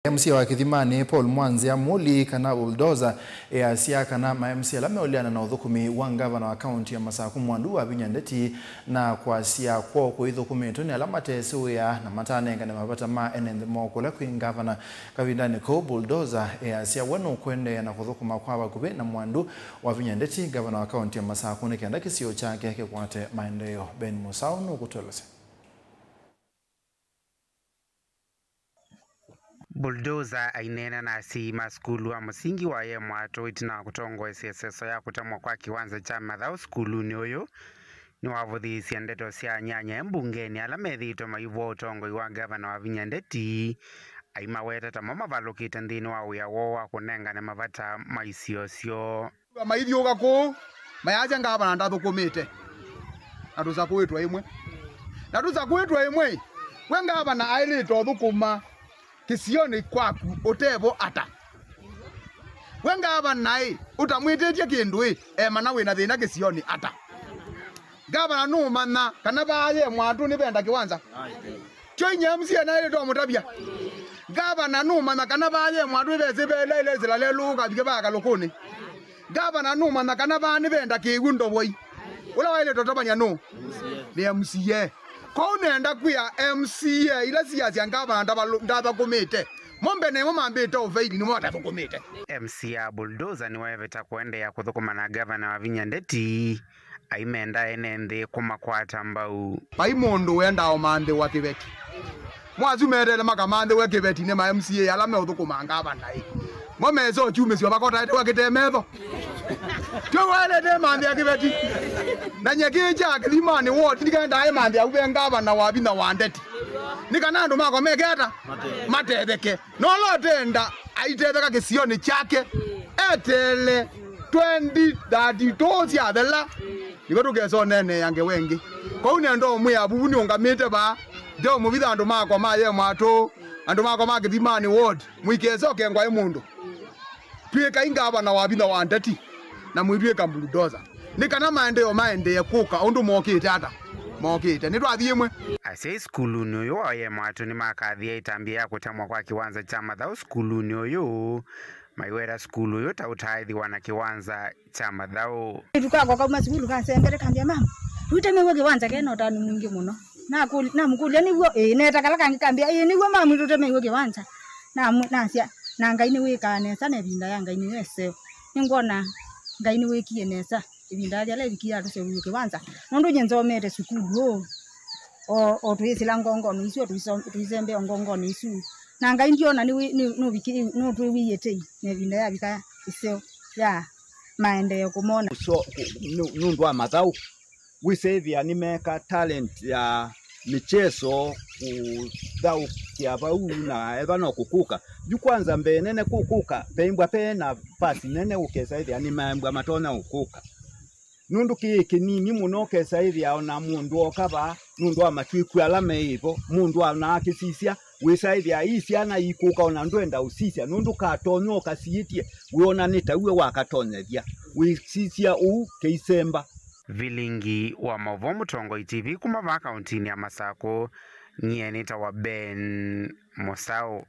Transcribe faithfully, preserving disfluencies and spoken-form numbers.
M C A wa Kĩthimanĩ, Paul Mwanzia Muli, kana Bulldozer, easya kana ma M C A ala meũleana na ũthũkũmi wa ngavana wa kaunti ya Masaku Mwandu Wavinya Ndeti na kwasya kwoo kũithũkũmĩtwe nĩ ala matesĩ wĩa na matanengane mavata ma ene nthĩ moo kũla kwĩ ngavana. Kavindanĩ kau, Bulldozer easya we nũkũendeea na kũthũkũma kwa vakuvĩ na Mwandu Wavinya Ndeti, ngavana wa kaunti ya Masaku, nĩ kenda kĩsio kyake kĩkwate maendeeo. Ben Musau nũkũtũelesya. Bulldozer aineena na asyai ma sukulu wa mũsingi wa Yemwatũ ĩtina wa kũtongoesya ĩseso ya kũtemwa kwa kĩwanza kya mathaũ sukulunĩ ũyũ, nĩwavũthĩĩsye ndeto sya anyanya e mbungeni ala methĩĩtwe maivũa ũtongoi wa ngavana Wavinya Ndeti, aimaweta ta mo mavalũkĩte nthĩnĩ wa wĩa woo wa kũnengane mavata ma isio syoo. Maithiũũka kũu, mayasya ngavana ndathũkũmĩte. Na tũsakũĩtwe ĩmwe. Na tũsakũĩtwe ĩmwe, we ngavana aĩlĩte ũthũkũma kĩsionĩ kwaku ũtevo ata? We ngavana-ĩ, ũtamwĩtĩtye kĩndũ-ĩ, emana wĩna thĩna kĩsionĩ ata? Ngavana nũũmanya kana vaa Yemwatũ nĩvenda kĩwanza? Tyo inya M C A naĩlĩte ũmũtavya. Ngavana nũũmanya kana vaa Yemwatũ ĩvesĩ vela ĩlesĩla lelũ ũkavike vaa kalũkũnĩ. Ngavana nũũmanya kana vaa nĩvenda kĩw'ũ ndovoi. Ũla waĩlĩte ũtavany'a nũũ? Nĩ M C A. Kwoou nenda kwĩa M C A ila siasya ngavana ndavalu- ndathũkũmĩte, mo mbene ĩmwe mambĩte ũveili nĩmo matathũkũmĩte. M C A Bulldozer nĩweveta kũendeea kũthũkũma na ngavana Wavinya Ndeti, aimenda ene nthĩ kũmakwata mbau. Vai mũndũ wendaa ũmanthĩwa kĩveti. Mwasu meteele makamanthĩwe kĩveti nĩ ma M C A ala meũthũkũma ngavana-ĩ. Mo mesa ũkyumĩsyo vakotaetewa kĩte metho. Tyo waelete manthĩa kĩveti. Na nyie kĩĩ kya Kĩthimanĩ ward ndikaendaa ĩmanthĩa uve ngavana Wavinya Ndeti. Nĩ kana andũ makwa meke ata? Matetheke. Na ũla ũtenda aitetheka kĩsionĩ kyake, eteele twenty thirty-two syathela, nĩvo tũkesa ũneenea ngewa ĩngĩ. Kwoou nenda ũmwĩa vuvu nĩũngamĩte vaa, ndeũmũvitha andũ makwa ma Yemwatũ, andũ makwa ma Kĩthimanĩ ward, mũikese ũkengwa ĩ mũndũ. Twĩkai ngavana Wavinya Ndeti, na mũitwĩka Bulldozer. Nĩ kana maendeeo maendee kũka ũndũ mokĩte ata? Mokĩte. Nĩtwathi ĩmwe. Asyai sukulunĩ ũyũ wa Yemwatũ nĩmakathie ĩtambya ya kũtemwa kwa kĩwanza kya mathaũ sukulunĩ ũyũ, maiweta sukulu ũyũ ta ũtaaĩthĩwa na kĩwanza kya mathaũ. Ĩtuku akoka uma sukulu kasembere kambia, "Mama, tũtemeiwe kĩwanza kena ũtanu mwingĩ mũno." Nakũl- namũkũlya, "Nĩw'o?" "Ĩĩ." Neta kala kangĩ kambia, "Ĩĩ, nĩw'o mamu, tũtemeiwe kĩwanza." Namu- nasya, "Na Ngai nĩwĩkaa nesa, na ĩvinda ya Ngai nĩyo ĩseo. Nĩngwona Ngai nĩwĩkie nesa." Ĩvinda yĩla ĩvikie atũseũvĩw'e kĩwanza, nũndũ nyie nzomete sukulu ũũ, o, o tũyĩsĩla ngongonĩ isu, o tũiso- tũisembea ngongonĩ isu. Na Ngai ndiona nĩwĩ- nĩ- nũviki- nũtwĩw'ĩie tei, na ĩvinda yavika ĩseo ya maendeeo kũmona. Kũso- kũ- nũ- nũndũ wa mathaũ, wĩsĩthĩa nĩmeka talent ya mĩcheso kũthaũkĩa vau, na ethwa no kũkũka. Yu kwanza mbee nene kũkũka, veimbwa ve na pasi nene ũkesa ĩthĩa nĩmaimbwa matonya ũkũka. Nũndũ kĩĩ kĩnini mũno ũkesa ĩthĩa ona mũndũ oka vaa, nũndũ wa matwĩku ala meĩvo, mũndũ ona akĩsisya, wĩsa ĩthĩa ii syana ikũka ona ndwenda ũsisya, nũndũ katonya ũkasiĩtye, wĩona nĩ taw'e wakatonyethya, wĩsisya ũu kĩisemba. Vilingi wa maũvoo Mũtongoi T V kuma vaa kauntinĩ ya Masakũ, nyie nĩtawa Ben Mũsaũ.